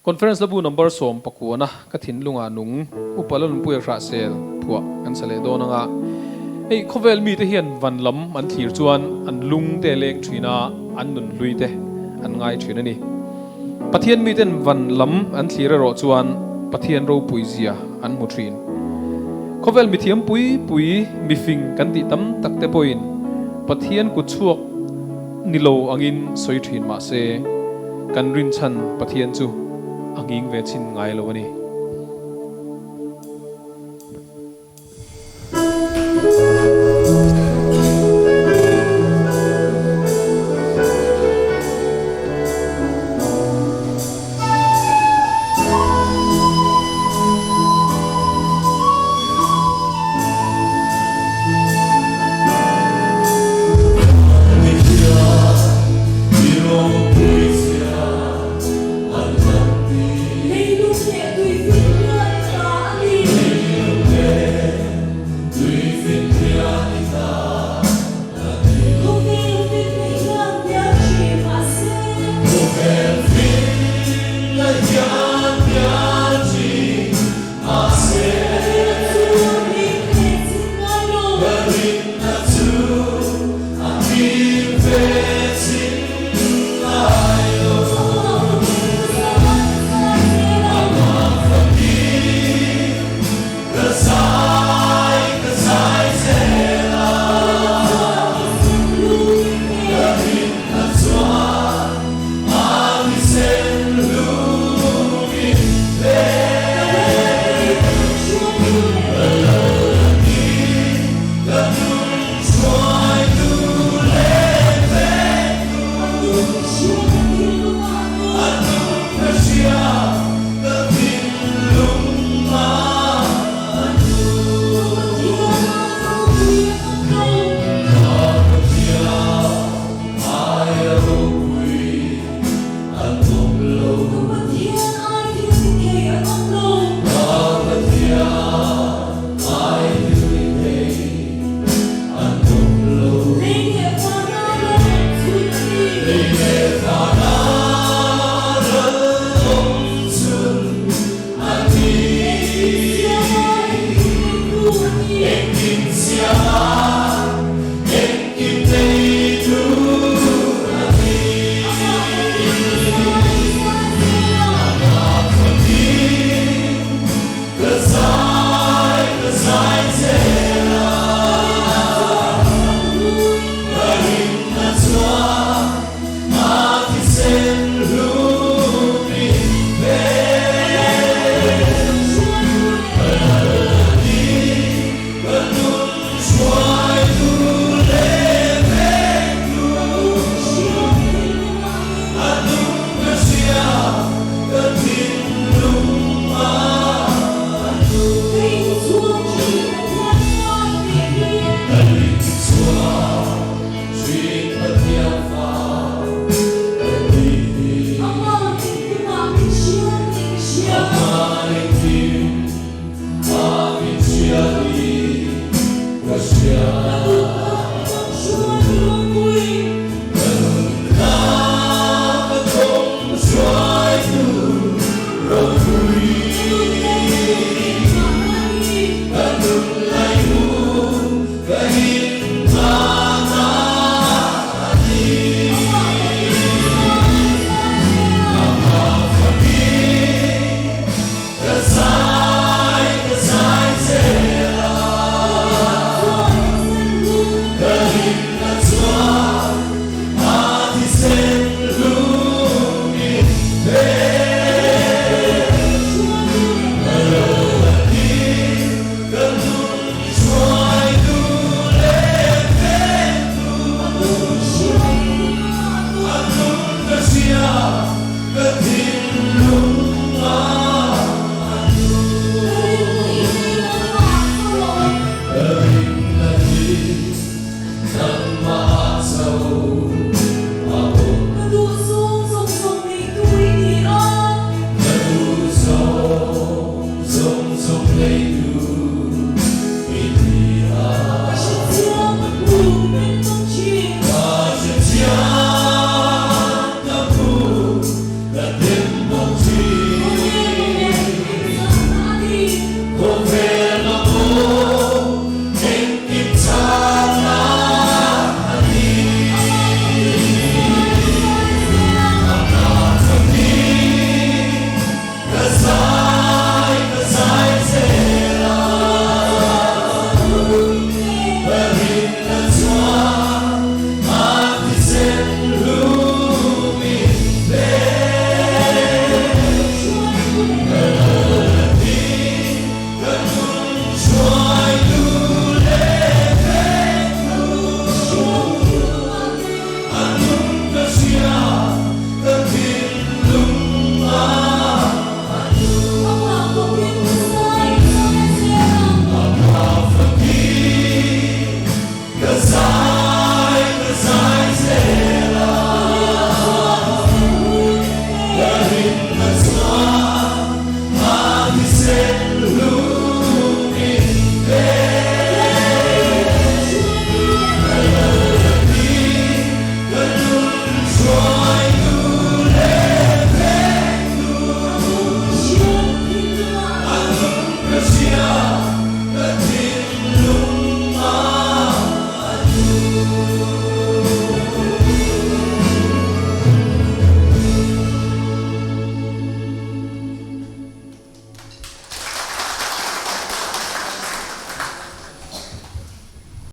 Conference Labu number 19 na ka thinlunga nung Upa Lalnunpuia Hrahsel phuah kan sa leh dawn anga hei khawvel mite hian van lam an thlir chuan an lung te leng thin a, an nun hlui te an ngai thin a ni. Pathian miten van lam an thlir erawh chuan Pathian ropui zia an hmu thin. Khawvel mithiam pui pui mifing kan tih tam tak te pawhin Pathian kut chhuak ni lo angin sawi thin mahse kan rinchhan Pathian chu a nghing ve chhin ngai lo a ni.